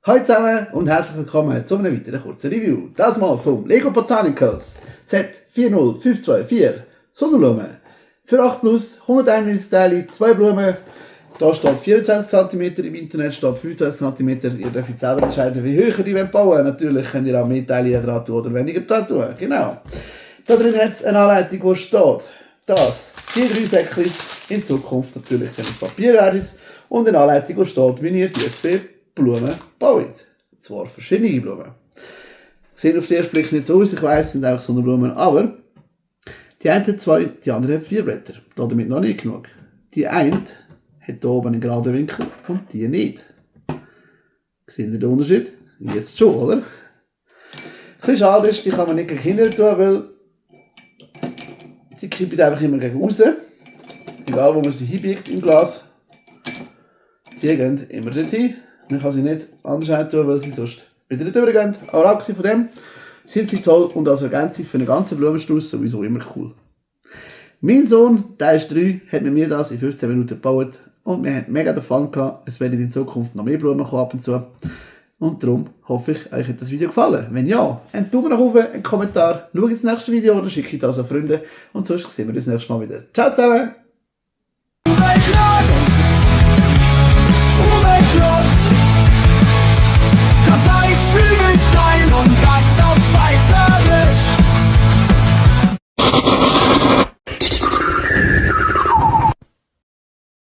Hallo zusammen und herzlich willkommen zu einem weiteren kurzen Review. Das mal vom Lego Botanicals Z40524 Sonnenblumen. Für 8 plus, 191 Teile, 2 Blumen. Da steht 24 cm, im Internet steht 25 cm. Ihr dürft jetzt selber entscheiden, wie hoch ihr bauen wollt. Natürlich könnt ihr auch mehr Teile dran tun oder weniger dran tun. Genau. Da drin hat es eine Anleitung, wo steht, dass die 3 Säckchen in Zukunft natürlich dann aus Papier werden. Und eine Anleitung, wo steht, wie ihr die 2 Blumen baut. Und zwar verschiedene Blumen. Sehen auf den ersten Blick nicht so aus, ich weiss, es sind einfach Sonnenblumen, aber die eine hat 2, die andere hat 4 Blätter. Damit noch nicht genug. Die eine hat hier oben einen geraden Winkel und die nicht. Seht ihr den Unterschied? Jetzt schon, oder? Ein bisschen schade ist, die kann man nicht gegen hinten tun, weil sie kippen einfach immer gegen raus. Egal wo man sie hinbiegt im Glas. Die gehen immer dorthin. Man kann sie nicht anders tun, weil sie sonst wieder nicht übergehen. Aber abgesehen von dem sind sie toll und als Ergänzung für einen ganzen Blumenstrauß sowieso immer cool. Mein Sohn, der ist 3, hat mit mir das in 15 Minuten gebaut und wir haben mega Fun gehabt. Es werden in Zukunft noch mehr Blumen kommen ab und zu. Und darum hoffe ich, euch hat das Video gefallen. Wenn ja, einen Daumen nach oben, einen Kommentar, schaut ins nächste Video oder schickt das an Freunde und sonst sehen wir uns nächstes Mal wieder. Ciao zusammen! Umweltschutz!